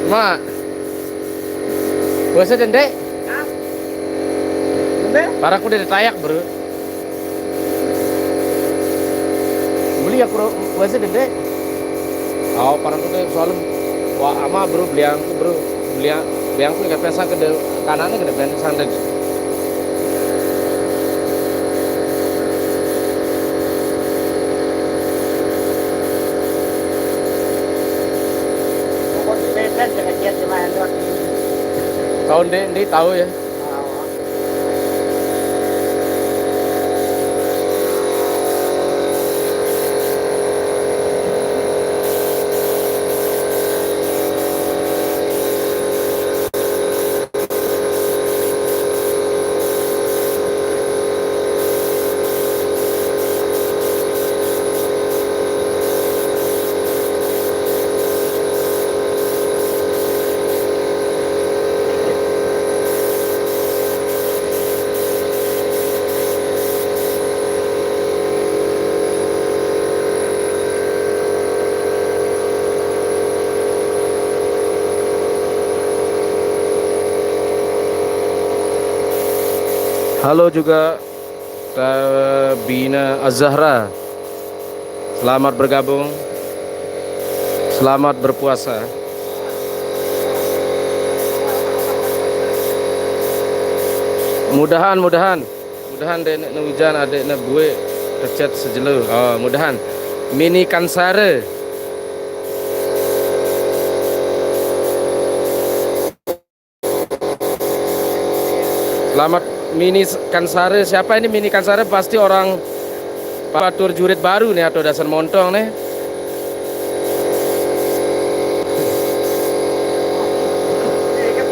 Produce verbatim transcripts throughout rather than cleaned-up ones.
Mak. Puasa dendek? Parang ku ditayak, Bro. Beli ya, Bro. Puasa dendek? Oh, parang ku deh soalnya, wah, ama, Bro, beli aku, Bro. Beli, beli aku kayak pesa ke de-, kanannya ke depan sandeg. Tahun dek, dek tahu ya. Halo juga Tabina Azahra. Selamat bergabung. Selamat berpuasa. Mudahan, mudahan. Mudahan dek nek hujan, adek nek bue kecet sejelo. Oh, mudahan. Mini Kansare. Selamat Mini Kansare. Siapa ini Mini Kansare? Pasti orang Patur Jurit baru nih atau dasar montong nih.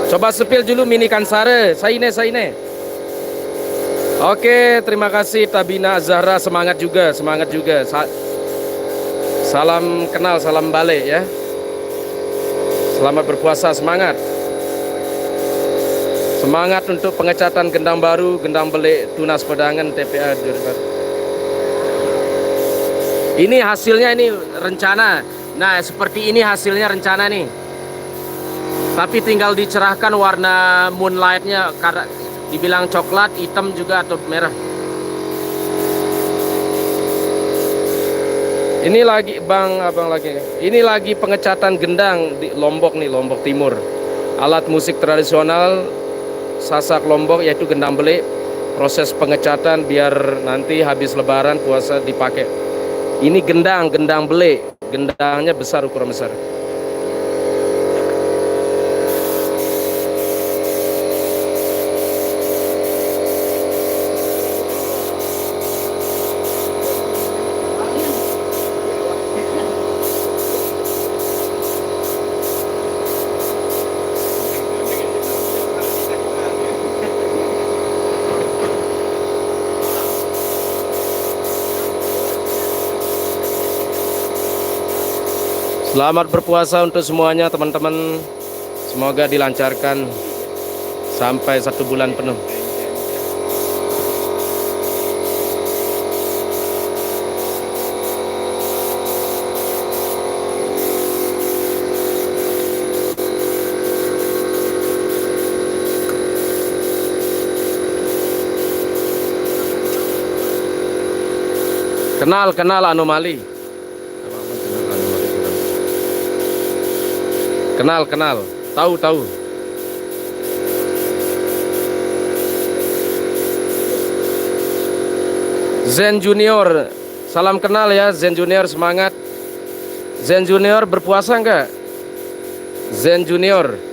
Coba sepil dulu Mini Kansare. Saine, saine. Oke, terima kasih Tabina Zahra, semangat juga, semangat juga. Sa-, salam kenal, salam balik ya. Selamat berpuasa, semangat. Semangat untuk pengecatan gendang baru, gendang belik, tunas pedangan, T P A Jurbar. Ini hasilnya, ini rencana. Nah, seperti ini hasilnya rencana nih. Tapi tinggal dicerahkan warna moonlightnya, karena dibilang coklat, hitam juga atau merah. Ini lagi, Bang, Abang lagi. Ini lagi pengecatan gendang di Lombok nih, Lombok Timur. Alat musik tradisional Sasak Lombok yaitu gendang belik. Proses pengecatan biar nanti habis Lebaran puasa dipakai. Ini gendang, gendang belik. Gendangnya besar, ukuran besar. Selamat berpuasa untuk semuanya, teman-teman. Semoga dilancarkan sampai satu bulan penuh. Kenal, kenal anomali. Kenal, kenal. Tahu, tahu. Zen Junior, salam kenal ya, Zen Junior, semangat. Zen Junior berpuasa enggak? Zen Junior.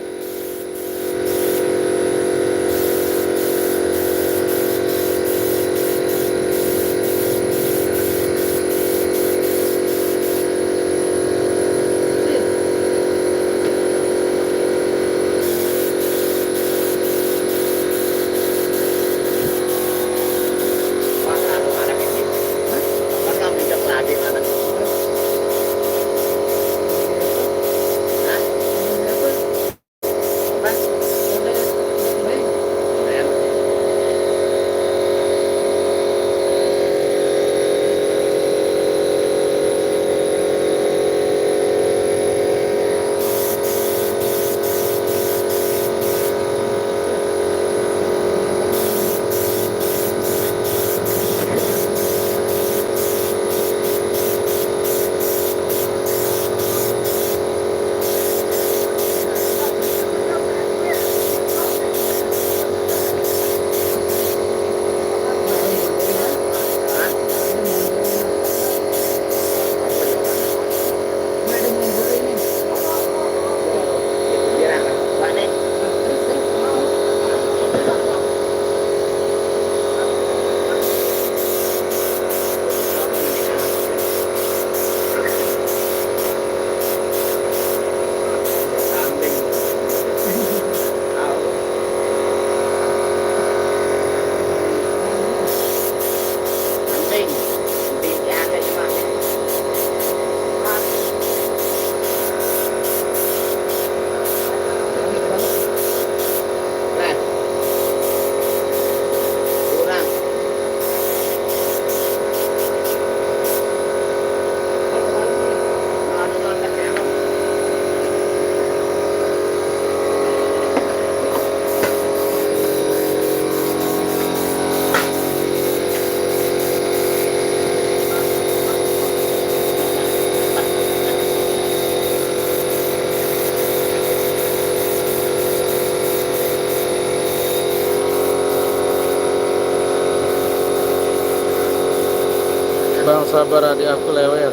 Sabar, adik aku lewer.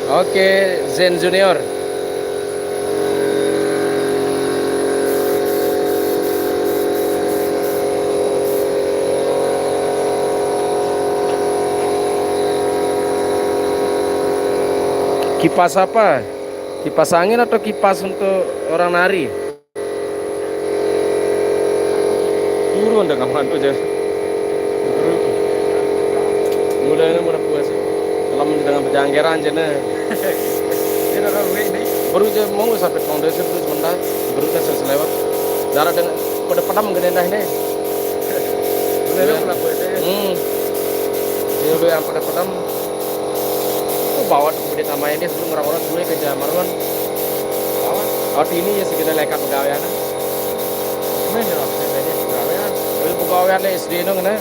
Oke, Zen Junior. Kipas apa? Kipas angin atau kipas untuk orang nari? Turun dengan mantu aja. Mulai ini mulai puas. Kalau dengan berjanggeran aja nih. Ini orang gue ini. Baru aja mau sampai tong desa terus mentah. Baru kan selesai lewat. Darah dengan pada padam gede dah ini. Mulai ini mulai puas aja. Hmm. Ini udah yang pada padam. Aku bawa tuh gede sama ini sebelum orang-orang gue ke Jamaruan. Bawa. Waktu ini ya segini lekat pegawaian. Main ya waktu ini pegawaian. Dari pegawaian S D nong ini.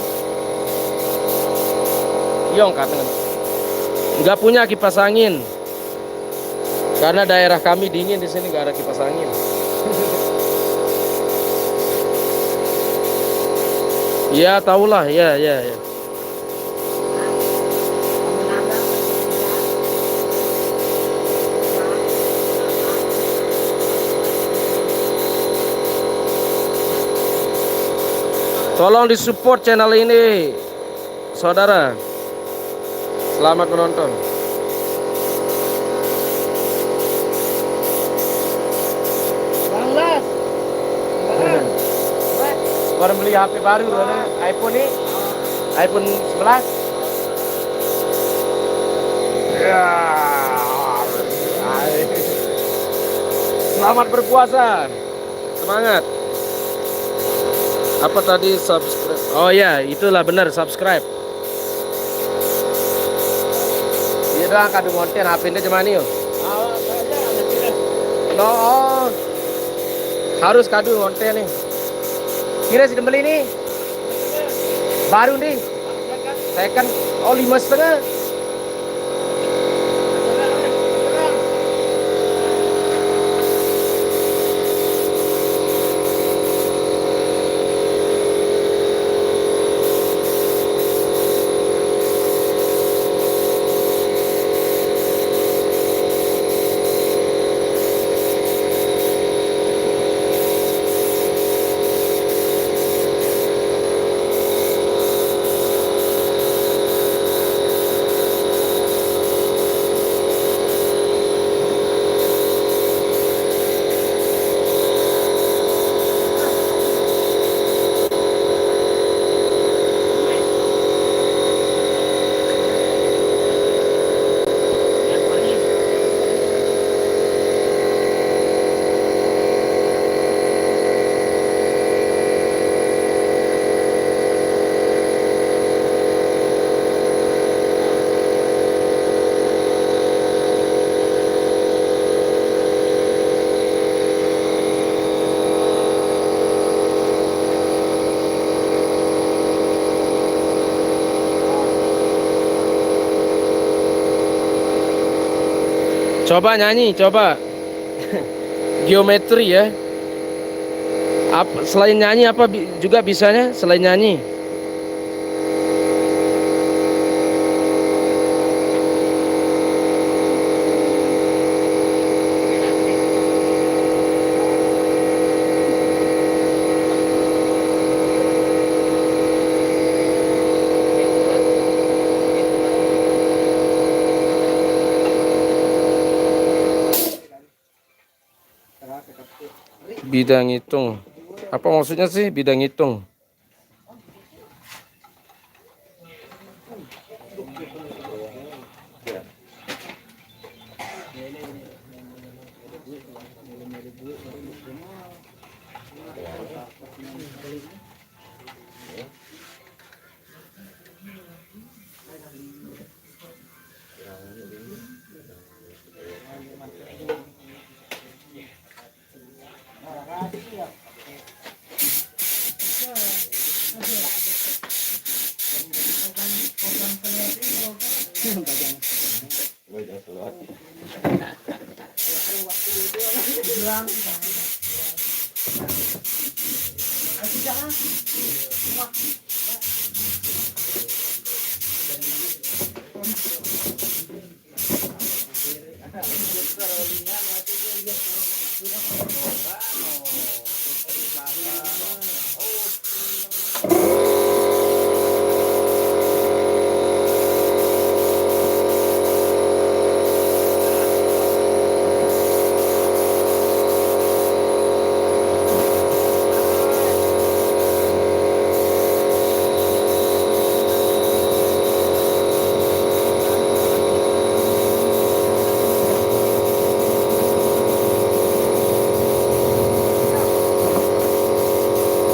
Yang kata nggak punya kipas angin. Karena daerah kami dingin di sini, nggak ada kipas angin. Ya, tahulah, ya, ya, ya. Tolong disupport channel ini, saudara. Selamat menonton. Bang Las. Bang. Baru beli H P baru, bro, nih. iPhone nih. iPhone sebelas. Ya. Selamat berpuasa. Semangat. Apa tadi, subscribe? Oh ya, itulah benar, subscribe. Iya dah, kadu ngonten, H P ini cuman nih. No, oh. Harus kadu ngonten nih. Kira si beli nih. Baru nih. Second, oh, lima setengah. Coba nyanyi, coba. Geometri ya. Ap-, selain nyanyi apa bi-, juga bisanya? Selain nyanyi. Bidang hitung. Apa maksudnya sih bidang hitung?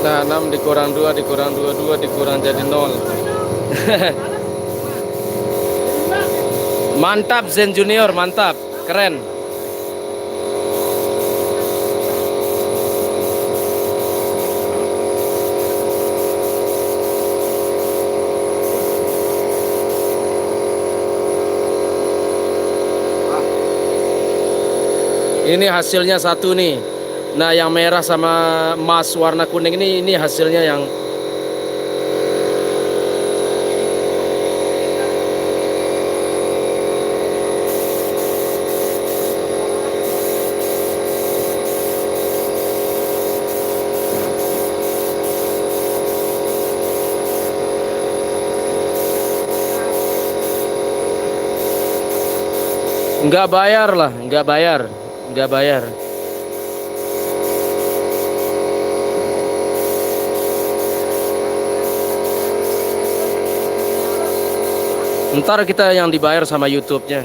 Nah, enam dikurang dua, dikurang dua, dua dikurang jadi nol. Mantap, Zen Junior, mantap. Keren. Ini hasilnya satu nih. Nah, yang merah sama emas warna kuning ini, ini hasilnya yang nggak bayar lah, nggak bayar, nggak bayar. Ntar kita yang dibayar sama YouTube-nya.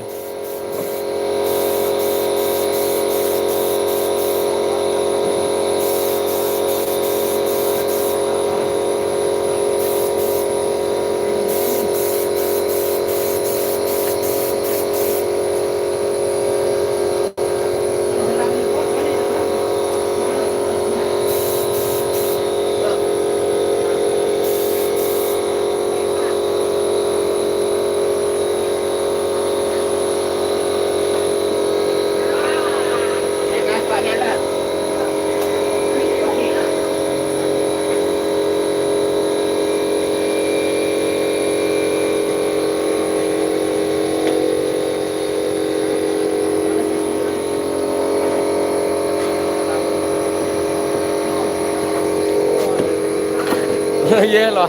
Iya loh.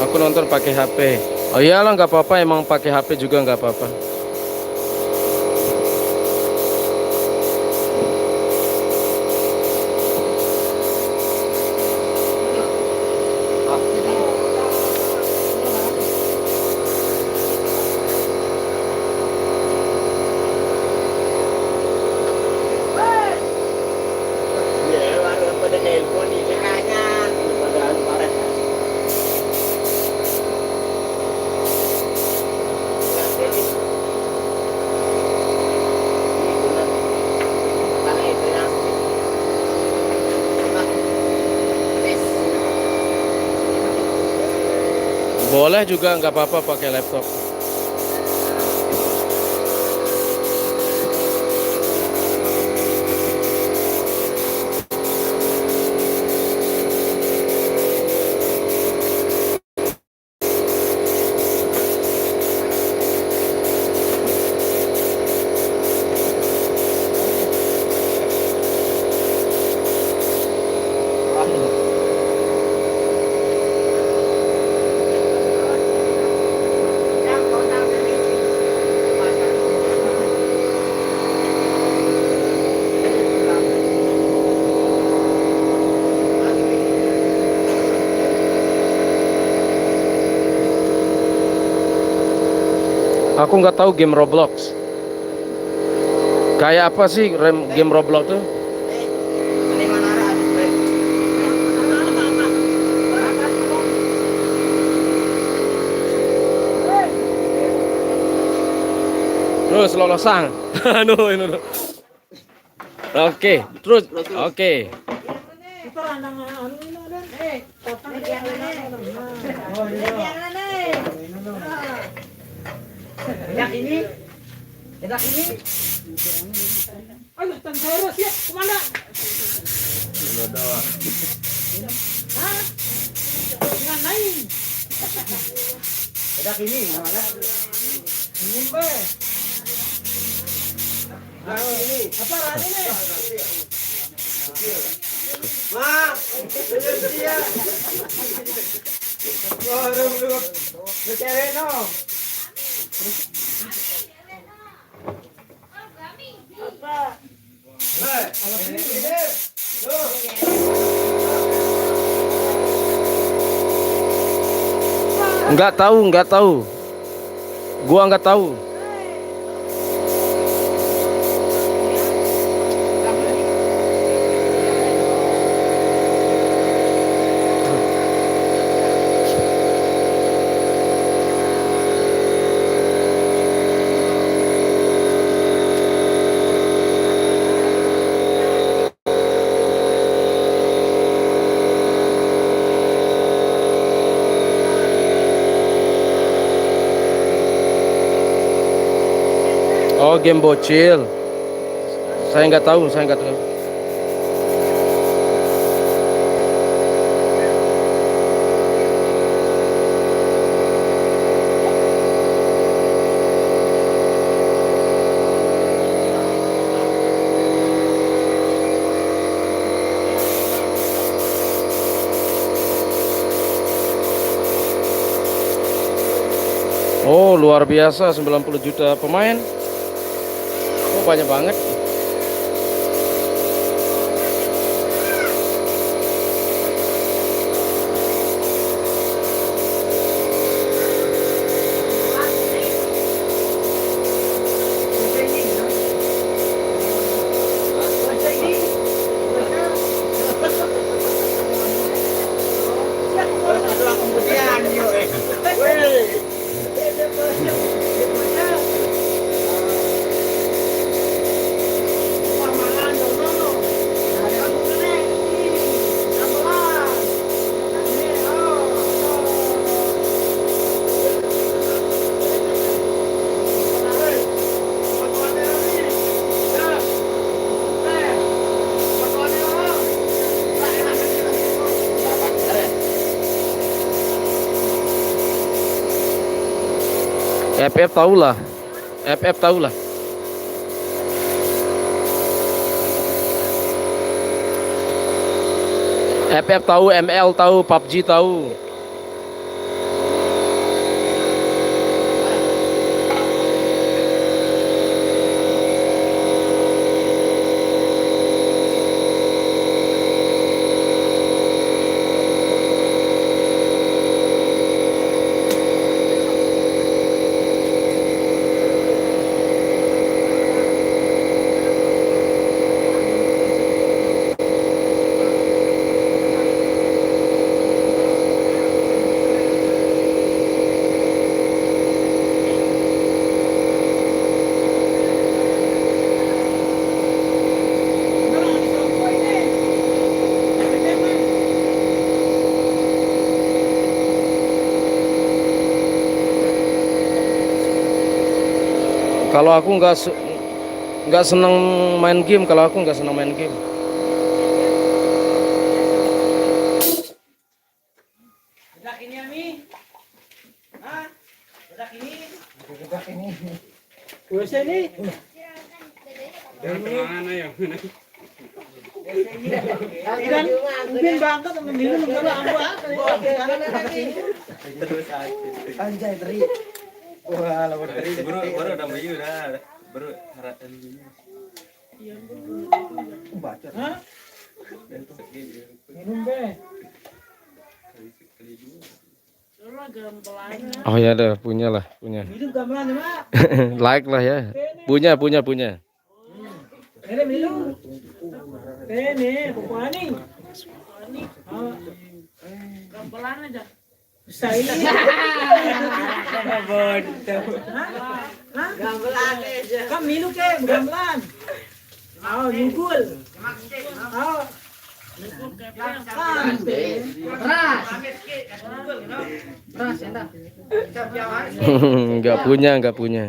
Aku nonton pakai H P. Oh iyalah, nggak apa-apa, emang pakai H P juga nggak apa-apa. Boleh juga, nggak apa-apa pakai laptop. Aku nggak tahu game Roblox. Kayak apa sih rem game Roblox tuh? Terus lolosan. Anu, ini. Oke, terus. Oke. Terang nang anu ini, Den. Eh, potong dia, Den. Oh, iya. Dia, Den. Enak ini? Enak ini? Aduh, tentara siap, komandan. Hah? Dengan lain. Enak ini, mana? Ini, Be. Nah, ini. Apa, Rani, nih? Mak, bener dia. Wah, lu, lu, lu cewek, no. Apa? Hei, ini, ini. Lu. Nggak tahu, nggak tahu. Gua nggak tahu. Oh, game bocil. Saya nggak tahu, saya nggak tahu. Oh, luar biasa, sembilan puluh juta pemain. Oh, banyak banget. F F tahu lah. F F tahu lah. F F tahu, M L tahu, pubg tahu. Kalau aku nggak se- nggak seneng main game, kalau aku nggak seneng main game. Bedak ini, Ami. Hah? Bedak ini. Bedak ini. Udah sini. Jangan tenangan ayo. Ikan mungkin bangkat sama minum kalau aku apa nih? Karena kita kesini. Terus aja. Anjay teri. Wah, lawan teri. Baru baru udah bayi udah. Baru harap ini. Baca. Hah? Minum deh. Kali dua. Oh ya, ada punya lah, punya. Hidup gamelan, Mak. Like lah ya. Punya, punya, punya. Ini minum. Ini, buku ani. Oh, Gamelan aja. Saya. Bodoh. Hah? Hah? Gamelan aja. Kan milu ke gamelan. Oh, nyugul. Oh. Beras. Beras, enggak. Nggak punya, nggak punya.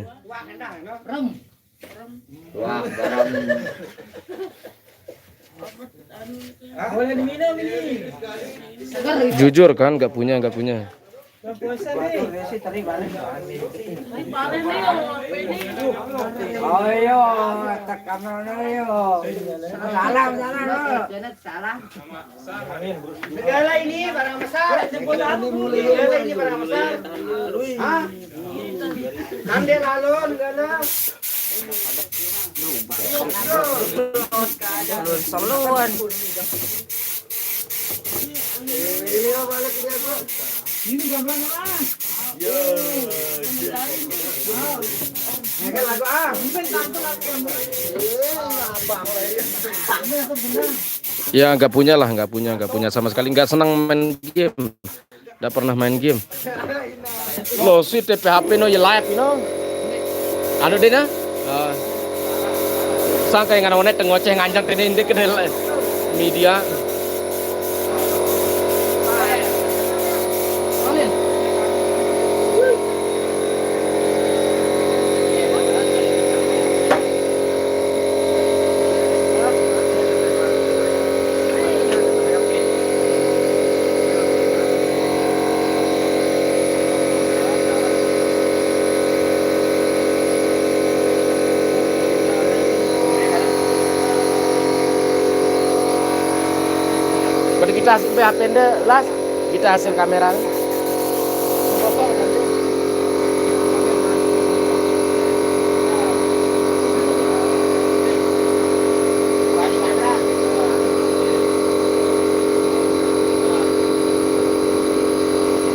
Rum. Wah, garam. Boleh diminum ini. Segar. Jujur kan, nggak punya, nggak punya. Bulan puasa nih. Oh iya, tekan aja, yo. Salam, salam, yo. Salam. Segala ini barang besar. Segala ini barang besar. Hah? Kande lalu, segala. Saluan, saluan. Ini gambarnya, ah. Ini kan lagu, ah. Ya, nggak punya lah, nggak punya, nggak punya sama sekali, nggak senang main game. Nggak pernah main game. Lo si T P H P no, ya live, you know. Anu deh, nah. Eh, sangka yang anak tengoceh nganjang tene ini kena media. Pada kita hasil P H P nde, Las, kita hasil kamera.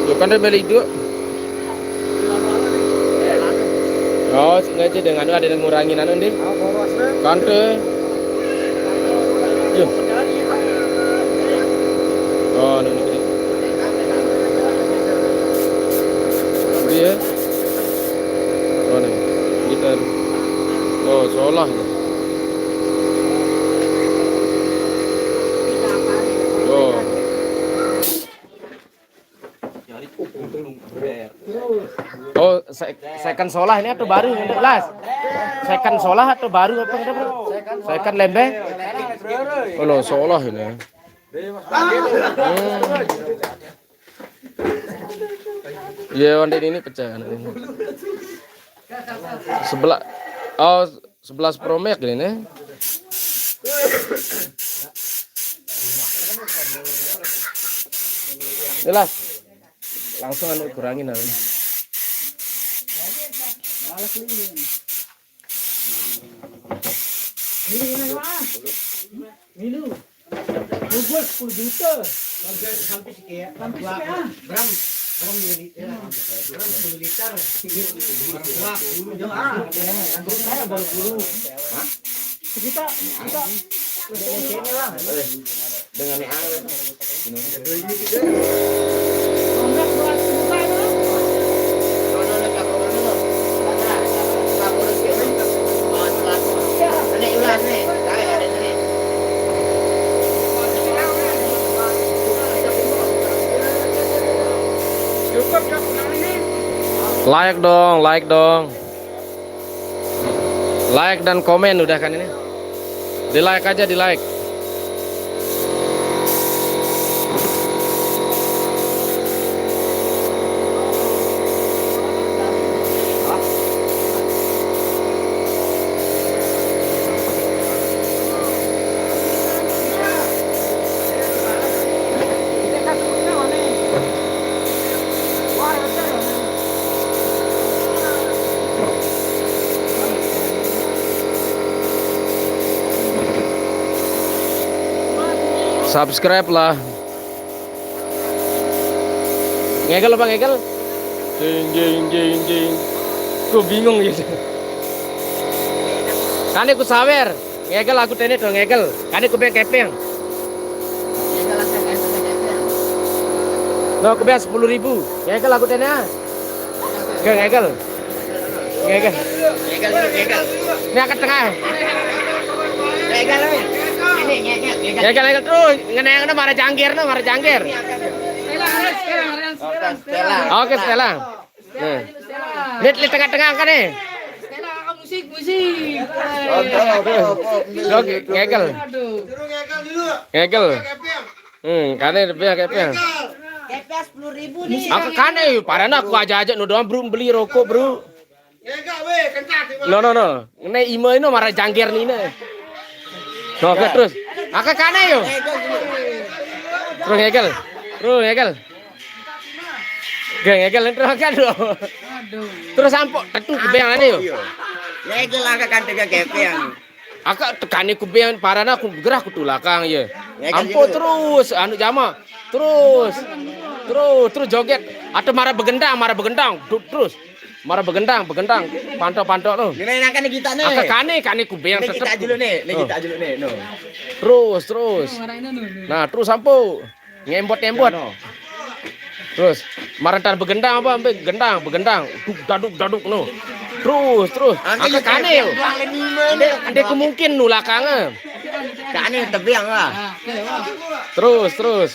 Yo kan dia beli itu. Oh, sengaja dengan ada yang ngurangin anu, Nding. Kante. Yo. Oh, anu ini. Dia. Oh, nih. Gitar. Oh, solah. Oh. Oh, se-, second solah ini atau baru, Las? Second solah atau baru apa, Bro? Second lembe? Oh, lo solah ini. Hmm. Iya, Wandi ini pecah. Sebelah, oh, sebelas Pro Max ini nih. Jelas. Langsung anu kurangin anu. Ini, ini, Mas. Ini. Lu gua sepuluh juta. Sampai sekian. Sampai sekian. Bram, Bram jadi, ya, Bram sepuluh liter. Wah, sepuluh juta. Ah, saya baru sepuluh. Hah? Sejuta, juta. Ini lah. Dengan yang anget. Like dong, like dong. Like dan komen udah kan ini. Di like aja, di like. Subscribe lah. Ngegel apa ngegel? Jing, jing, jing, jing. Gue bingung gitu. Kan aku sawer. Ngegel aku tene tuh ngegel. Kan aku beng kepeng. Lo aku beng sepuluh ribu. Ngegel aku tene ah. Gak ngegel. Ngegel. Ngegel, ngegel. Ini angkat tengah. Ngegel, weh. Ngekel, ngekel terus. Ngene, ngene, marah jangkir, no, marah jangkir. Oke, setelan. Nih, di tengah-tengah kan nih. Musik, musik. Oke, ngekel. Ngekel. Hmm, kane lebih kayak apa? Kepeng sepuluh ribu nih. Aku kane, parana aku aja-aja no doang, bro, beli rokok, bro. No, no, no. Ini ime ini marah jangkir nih, nih. No, oke, terus. Aku kane yo. Terus ngekel. Terus ngekel. Oke, ngekel, terus kan lo. Terus sampok, tetu kebayang aja yo. Ngekel angka kante ke kepeng. Aka tekane ku ben parana aku gerah ku tulakang ya. Ampo terus anu jama. Terus. Terus, terus joget. Atau marah begendang, marah begendang. Du- Terus. Marah begendang, begendang. Pantok-pantok no. Ini nangkan kita nih. Aka kane, kane ku ben tetep. Kita dulu nih, ini kita dulu nih. No. Terus, terus. Nah, terus ampo. Ngembot-ngembot. Terus, marentan begendang apa? Ampe gendang, begendang. Duk daduk daduk no. Terus, terus. Angka kane yo. Ande, ande ku mungkin nulakange. Kane tebiang lah. Terus, terus.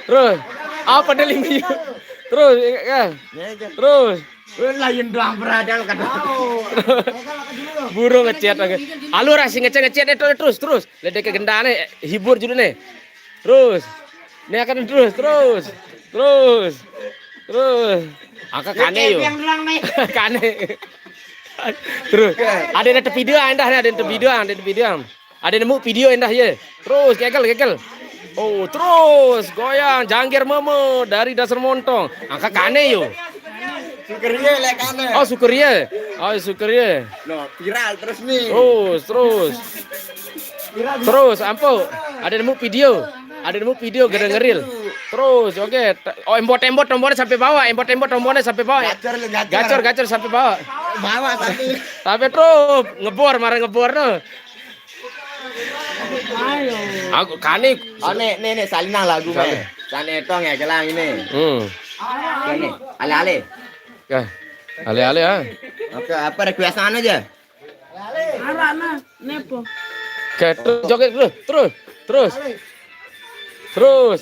Terus. Apa dia lima? Terus, ya. Terus. Lain doang beradal kan. Burung ngecet lagi. Alur asing ngecet ngecet itu terus terus. Ledek ke gendane hibur judulnya. Terus. Ini akan terus, terus. Terus. Terus. Angka kane yo. Yang doang nih. Kane. Terus. Ada yang tepi doang, endah nih, ada yang tepi doang, ada yang tepi doang. Ada yang nemu video endah ya. Terus kekel kekel. Oh, terus goyang jangkir mama dari dasar montong. Angka kane yo. Suker ye lek kane. Oh, suker ye. Oh, suker ye. No, viral terus nih. Terus, terus. Terus, ampo. Ada nemu video. Ada nemu video gede ngeril. Terus, oke. Oh, embot-embot tombolnya sampai bawah, embot-embot tombolnya sampai bawah. Gacor lu, gacor. Gacor, gacor sampai bawah. Bawah tapi. Sampai tuh ngebor, marah ngebor tuh. Aku kane. Oh, nih, nih, nih, Salinang lagu meh. Sane tong ya kelang ini. Hmm. Ini, ale-ale. Ya. Ale-ale ya. Oke, apa requestan aja? Arana nepo. Oke, terus joget terus, terus, terus. Terus.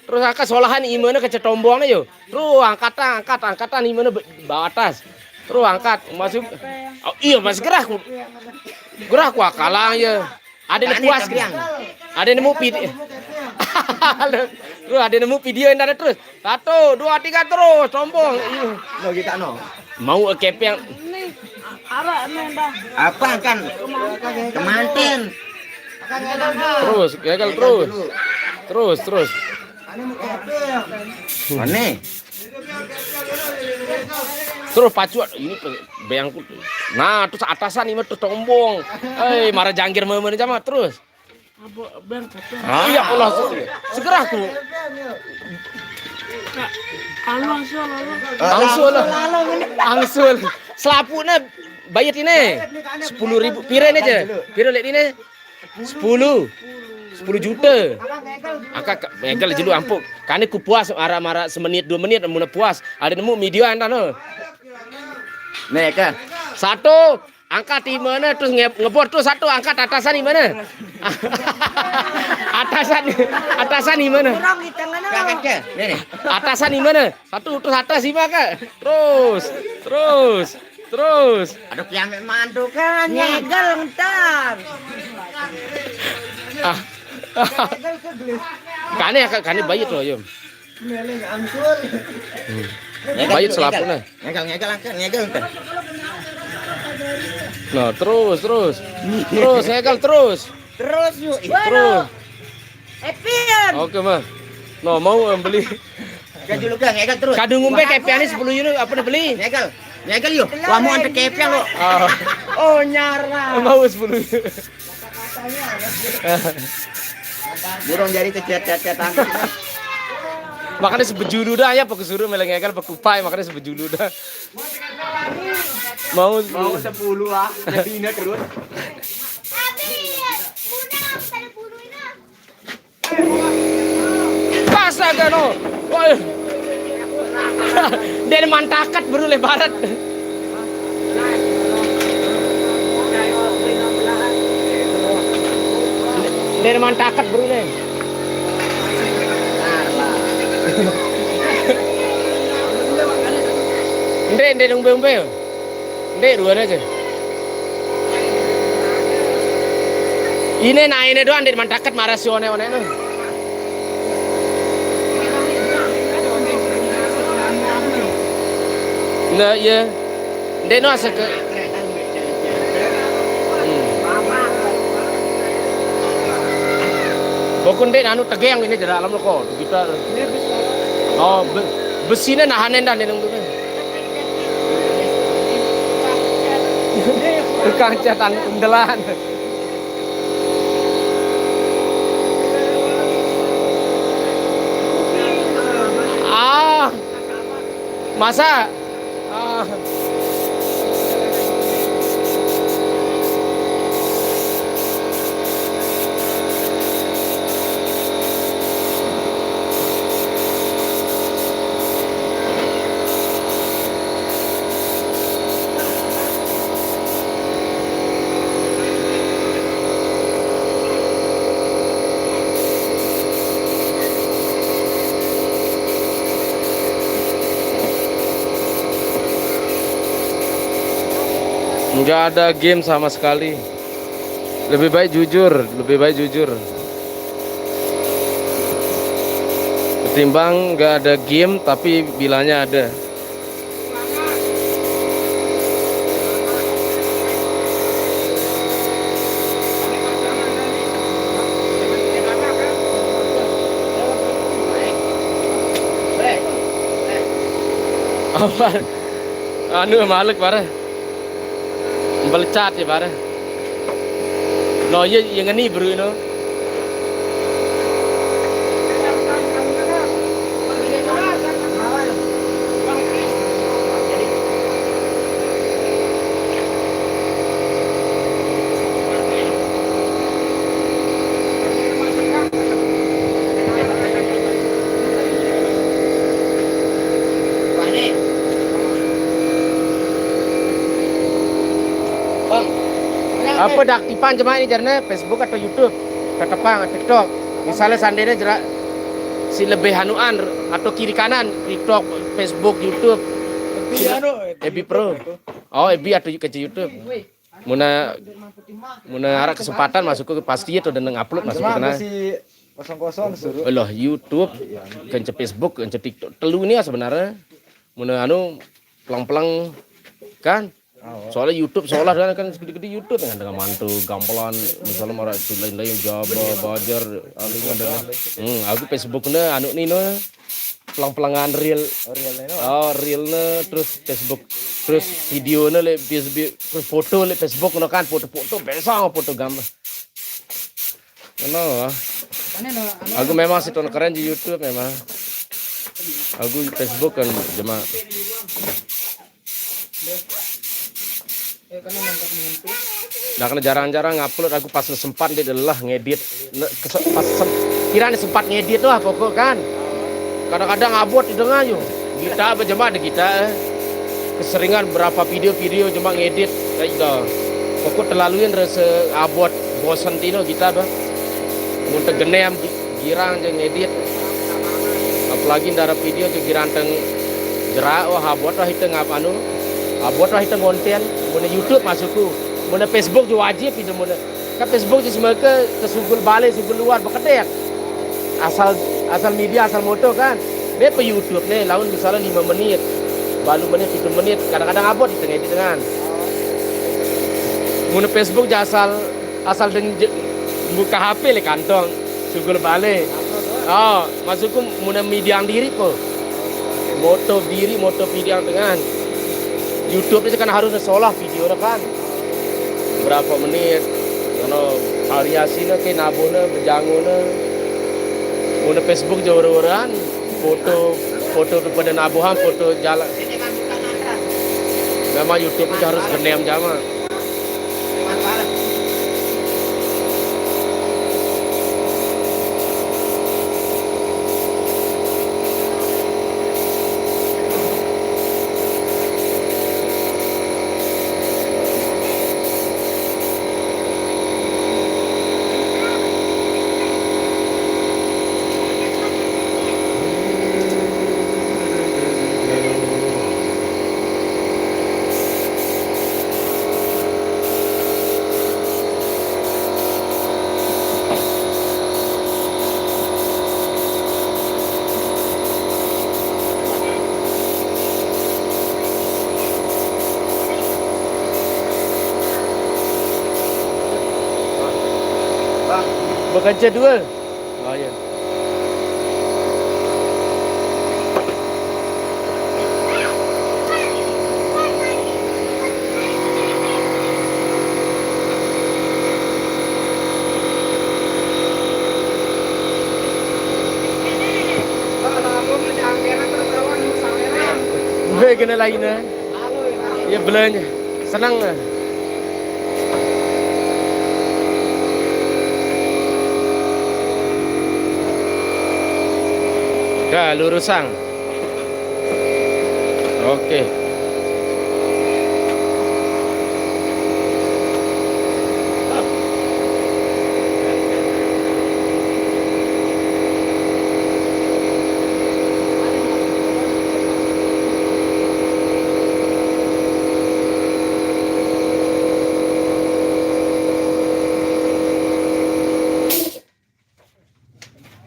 Terus angkat solahan imene kecetombongne yo. Terus angkat, angkat, angkatan imene be- batas. Terus angkat masuk. Oh, iya, Mas, gerah ku. Gerah ku akalang ya. Ada yang puas, Biang. Ada yang nemu video. Terus ada yang nemu video yang ada terus. Satu, dua, tiga terus, tombol. Iya. No kita no. Mau kepeng. Ini arah nenda. Apa kan? Kemanten. Terus, gagal terus. Terus, terus. Mana? Terus pacuan ini bayangku. Nah, terus atasan ini terus tombong. Eh, marah jangkir mama sama terus. Abo bang kata. Ah, iya Allah, segera aku. Anu angsul anu. Angsul. Angsul. Selaputnya bayar ini. Sepuluh ribu pira ini aja. Pira lek ini? Sepuluh. Sepuluh juta. Angka megal jelu ampuk. Kane ku puas arah-marah semenit dua menit mun puas. Ada nemu video anda no. Nih, Kak. Satu, angkat di mana terus nge- ngebor terus satu angkat atasan di mana? Atasan atasan di mana? Orang di tengah no. Kakak ke, nih nih. Atasan di mana? Satu terus atas di mana? Terus, terus, terus. Aduh kiamat mantu kan. Nyegal ntar. Ah. Kane kane bayi tuh, Yum. Bayi selaput nah. Ngegal ngegal angkat ngegal angkat. Nah, terus terus. Terus ngegal terus. Terus yuk. Terus. Epian. Oke, mah. No, mau em, beli. Kan dulu kan ngegal terus. Kadung ngumpe kepiane sepuluh euro apa udah beli? Ngegal. Ngegal yuk. Wah mau ada kepian lo. Ah, Oh nyara. Mau sepuluh euro. Burung jadi cecet cecet angkat. Makanya sebejulu dah ya, pakai suruh meleng ngegal, pakai kupai, makanya sebejulu dah. Mau Mau sepuluh ah. Lebih ini terus. Pas agak no. Woi. Dari mantakat baru lebaran. Ndeq man taket, Bro, ne. Ndeq, ndeq umbe-umbe. Ndeq, ruan aja. Ine naene doang, ndeq man taket maraq si oneq-oneqne. Nah, iya. Ndeq no asek ke. Hmm. Pokok ndeq anu tegeng ini jerak lem leko, kita. Oh, be-, besine nahanin dah ndeq nunggu. Tukang cat an-, undelan. Ah, masa? Ah. Nggak ada game sama sekali. Lebih baik jujur, lebih baik jujur. Ketimbang nggak ada game tapi bilanya ada. Apa? Anu, malik pare. Belecat ya pare. No, ye, ye ngeni, Bro, no. Apa dah aktifan jemaah ini, jarne Facebook atau YouTube? Tetepang TikTok. Misalnya seandainya jerak si lebih anuan atau kiri kanan TikTok, Facebook, YouTube. Ebi Pro. Oh, Ebi atau ke YouTube. Muna, muna araq kesempatan masuk ke pasti itu dan ngupload masuk ke sana. Masih kosong-kosong suruh. Loh, YouTube, kance Facebook, kance TikTok. Telu ini ya sebenarnya. Muna anu peleng-peleng kan. Soalnya YouTube seolah dengan kan gede-gede YouTube dengan, dengan mantu gampelan misalnya maraq lain-lain jaba bajar aling ada. Hmm, aku Facebook ne anu nino pelang-pelangan reel. Oh, reel ne. Oh, reel ne terus Facebook terus video ne le terus foto le Facebook ne kan foto-foto besok foto gambar. Ngono. Aku memang si ton keren di YouTube memang. Aku Facebook kan cuma. Nah, karena jarang-jarang ngupload aku pas sempat di lelah ngedit. Ne-, kese-, pas sem-, kiranya sempat ngedit lah pokok kan. Kadang-kadang abot di tengah yo. Kita apa jemaah di kita eh. Keseringan berapa video-video cuma ngedit. Ya itu. Pokok terlaluin rasa abot bosan tino kita bah. Mun tegenem gi-, girang je ngedit. Apalagi ndara video je girang teng jerak wah abot wah ite ngap anu. Abot wah ite ngonten. Mun YouTube masukku. Mun Facebook je wajib itu mun. Kan Facebook je semeke kesugul bale, sugul luar, bekedet. Asal, asal media, asal moto kan. Be pe YouTube ne, laun misalnya lima menit, balu menit, pitu menit, kadang-kadang abot di tengah itu dengan. Mun Facebook je asal, asal deng je-, buka H P le kantong, sugul bale. Oh, maksudku mun media diri po. Moto diri, moto video dengan. YouTube itu kan harus seolah video kan. Berapa menit, ngono variasine ke nabone, bejangone. Mun Facebook je ore-orean, foto, foto pada nabohan, foto jalan. Memang YouTube itu harus genem jama. Kaca dua. Oh iya. Gue kena lainnya. Ya belanja. Senang lah. Dah lurusang. Oke.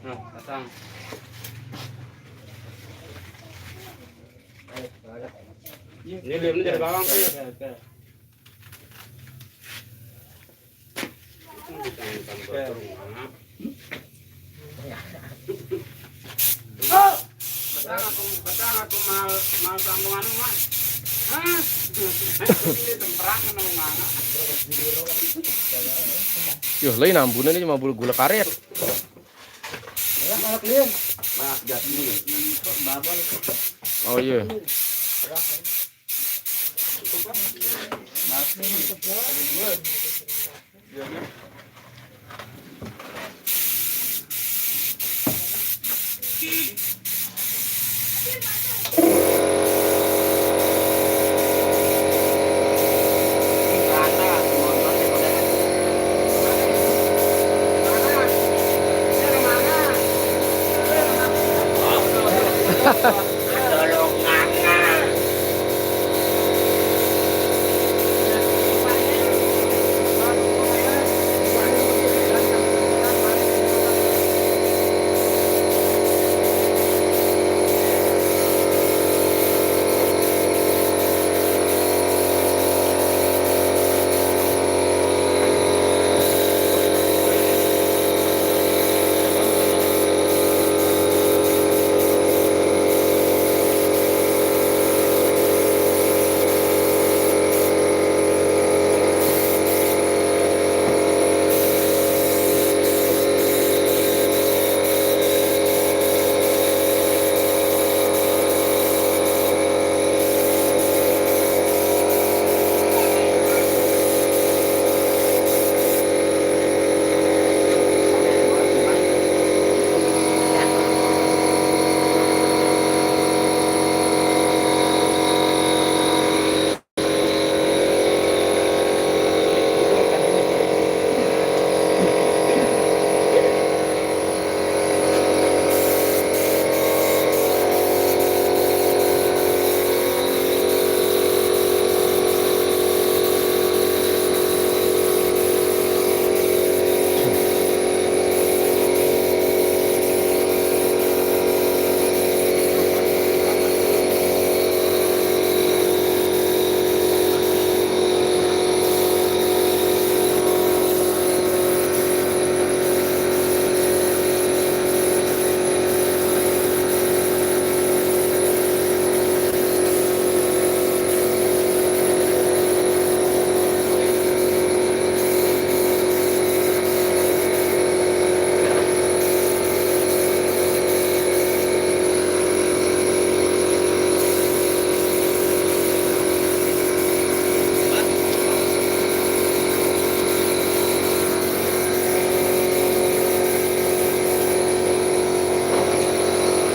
Nah, pasang. Ini belum dari bawang tuh. Betang aku, betang aku mal, mal sambung anu, Mas. Hah? Ini temperan anu mana? Yo, lain ambunan ini cuma gula karet. Ya, kalau clean. Mas, gas ini. Babon. Oh iya.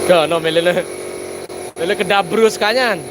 Ke no mele le. Mele ke dabrus kanyan.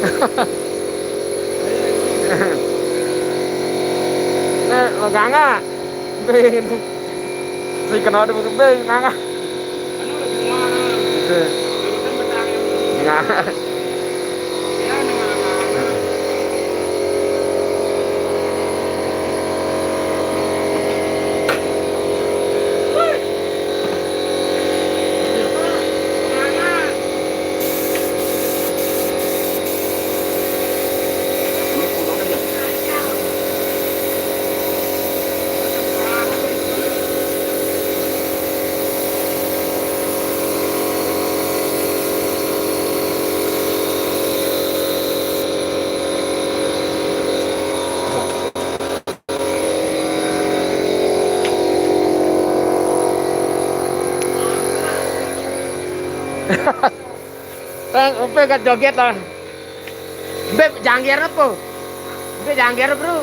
Nih, lo nganga. Bin. Si kena ada bin, nganga. Nganga. Tang, upe kat joget lah. Beb, jangger apa? Beb, jangger, bro.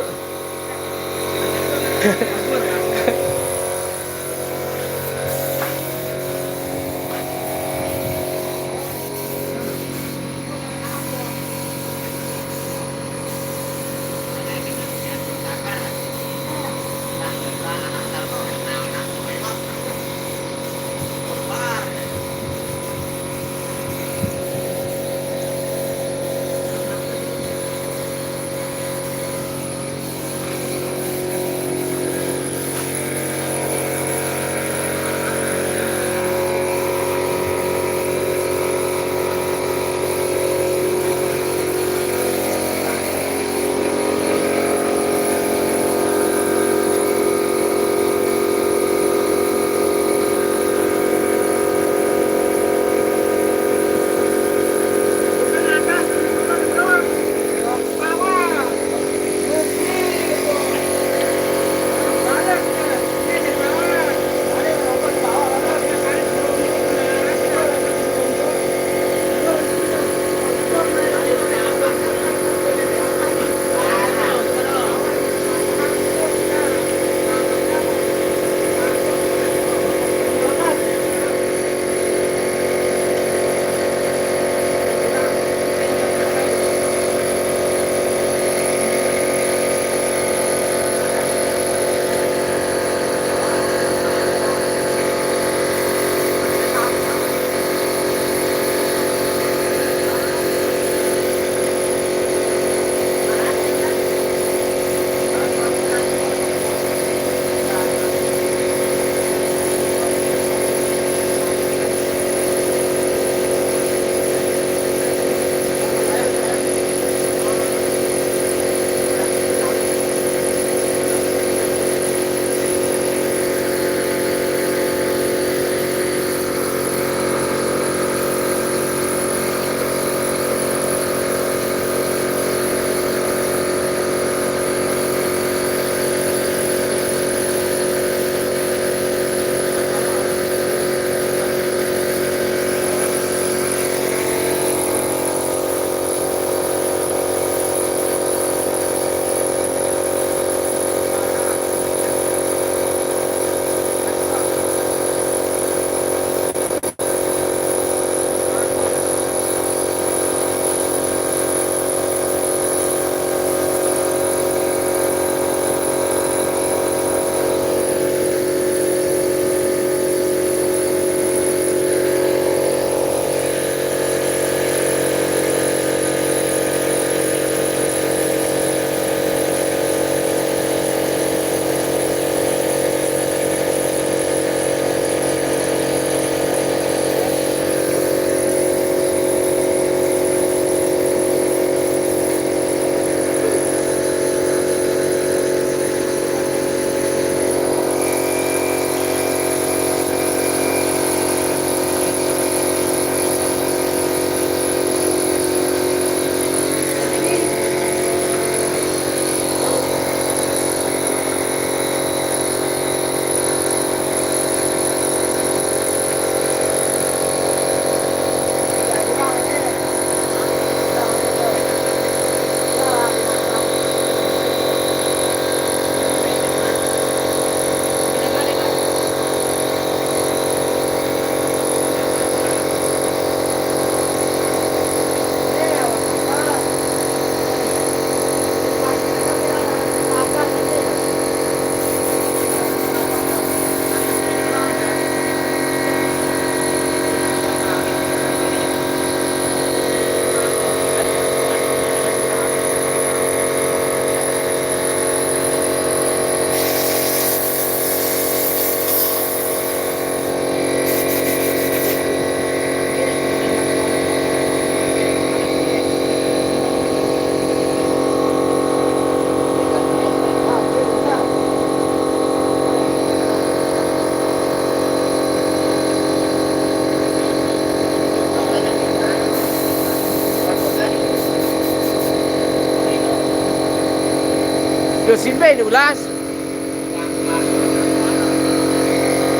Yo simpe ini ulas.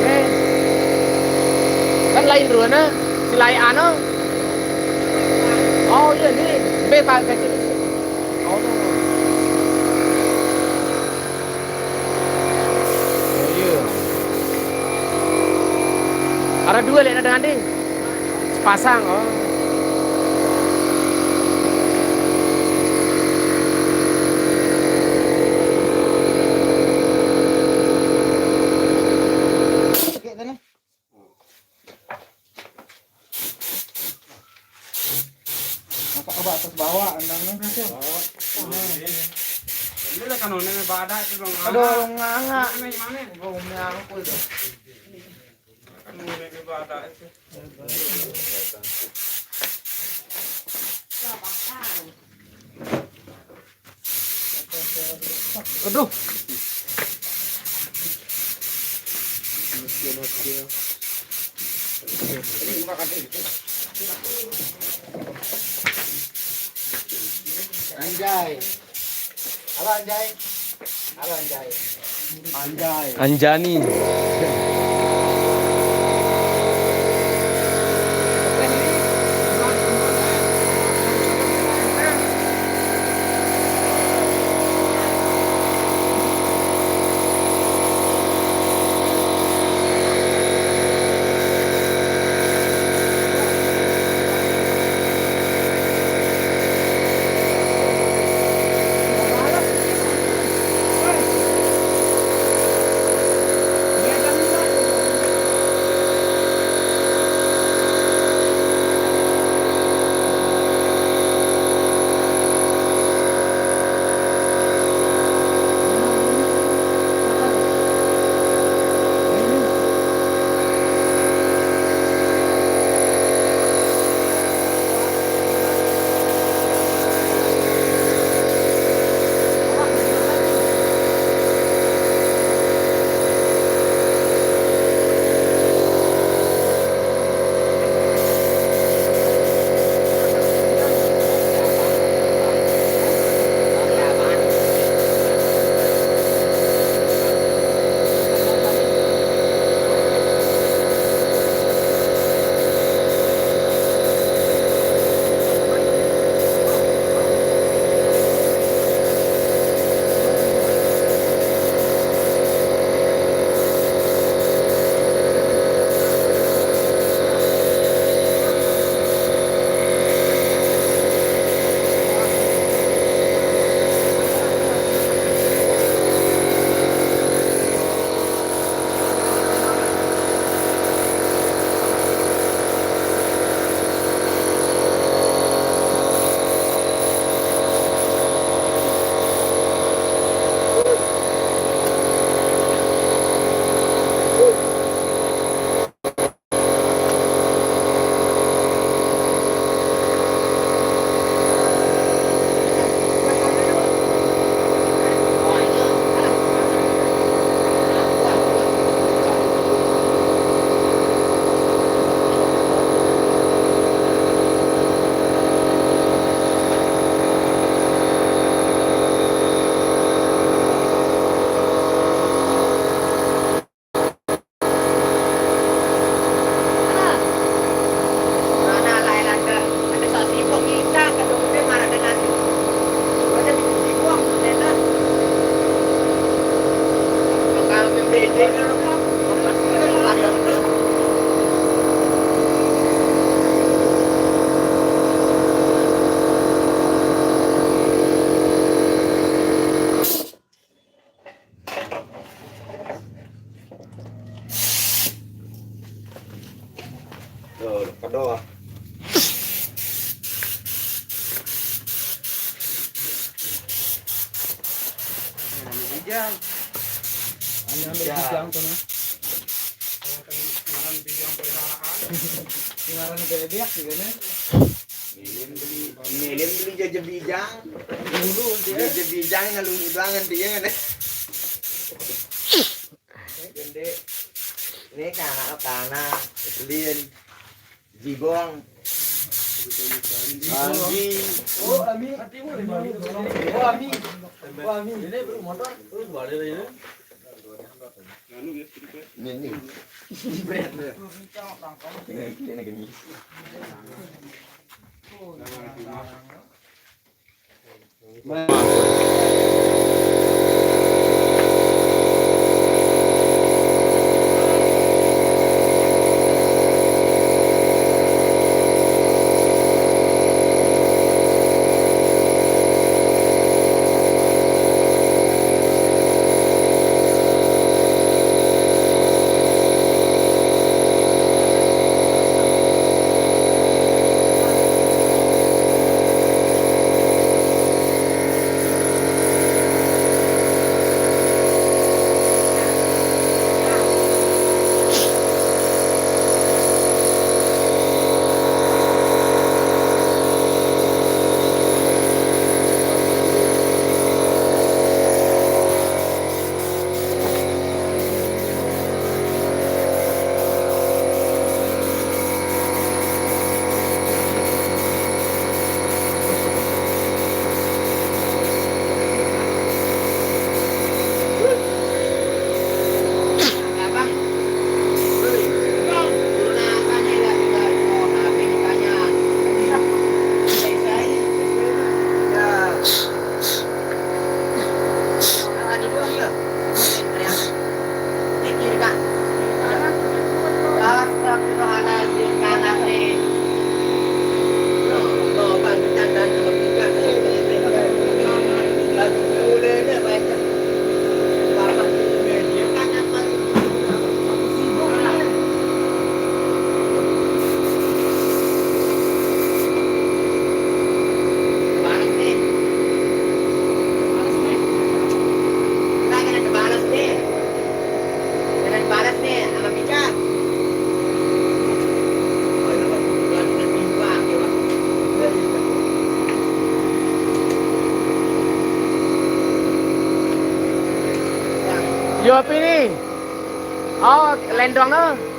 Eh. Kan lain ruana, si lain anu. Oh iya, ini B Pak. Oh, iya. Ada dua lihat ada nanti. Sepasang, oh. Masa ke atas bawah, andangnya. Ini lah kan, ini badak itu dong. Aduh, nganga. Ini gimana? Gua nyangkul tuh. Kan ini badak itu. Aduh. Anjay. Apa anjay? Apa anjay? Anjay. Anjani. Tuh, kedua. Ini ambil Bijang. Bijang tuh, nah. Kemarin Bijang peliharaan. Kemarin bebek juga, nah. Milin beli, milin beli jaja Bijang. Dulu dia. Jaja Bijang lalu doangan dia, nah. Gede. Ini kana, kana, beliin jigong. Anjing. Oh, Ami. Oh, Ami. Oh, Ami. Ini beli motor, terus balik lagi. Ini, ini. Ini, ini, ini. Yo, api ni. Oh, lendong tu.